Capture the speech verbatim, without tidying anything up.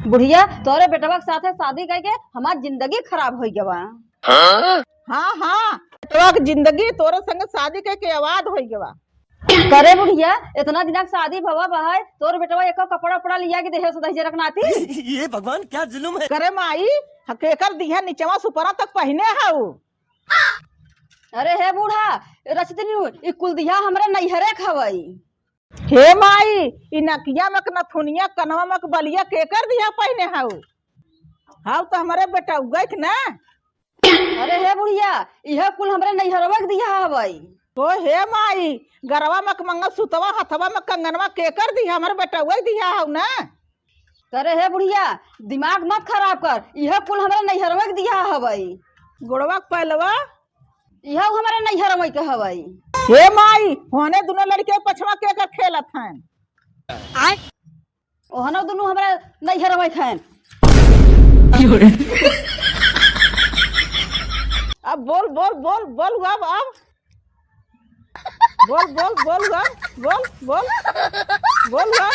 बुढ़िया, तोरे बेटवा के साथे शादी कइके हमार जिंदगी खराब होइ गवा। हाँ, हाँ, बेटवा के जिंदगी तोरे संगे शादी कइके आबाद होइ गवा। करे बुढ़िया, इतना दिना के शादी भवा बहाय, तोर बेटवा एको कपड़ा उपड़ा लिया के देहे सदाई जरक नाती। ये भगवान, क्या जुलुम है। करे माई, ह-, केकर दिहा निचवा सुपरा तक पहिने हऊ? अरे हे बूढ़ा, रचतनी, ई कुल दिहा हमरे नैहरे के हवई। हे माई, ई नकिया मक नथुनिया, कनवा मक बलिया केकर दिहा पहिने हऊ? हऊ त हमरे बेटउगै क ना। अरे हे बुढ़िया, इहे कुल हमरे नैहरवा के दिहा हवई। ओ हे माई, गरवा मक मंगलसूतवा, हथवा मक कंगनवा केकर दिहा? हमरे बेटउगै क दिहा हऊ ना। करे हे बुढ़िया, दिमाग मत खराब कर, इहे कुल हमरे नैहरवा के दिहा हवई। गोड़वा के पैलवा? इहे हमरे नैहरवा के हवई। हे माई, होने दुनो लड़के पछवा केकर खेलत हैं? आय? ओहनो दुनू हमरा नैहरवै खैन। अब बोल, बोल, बोल, बोल, अब, अब। बोल, बोल, बोल, अब, बोल, बोल। बोल, अब।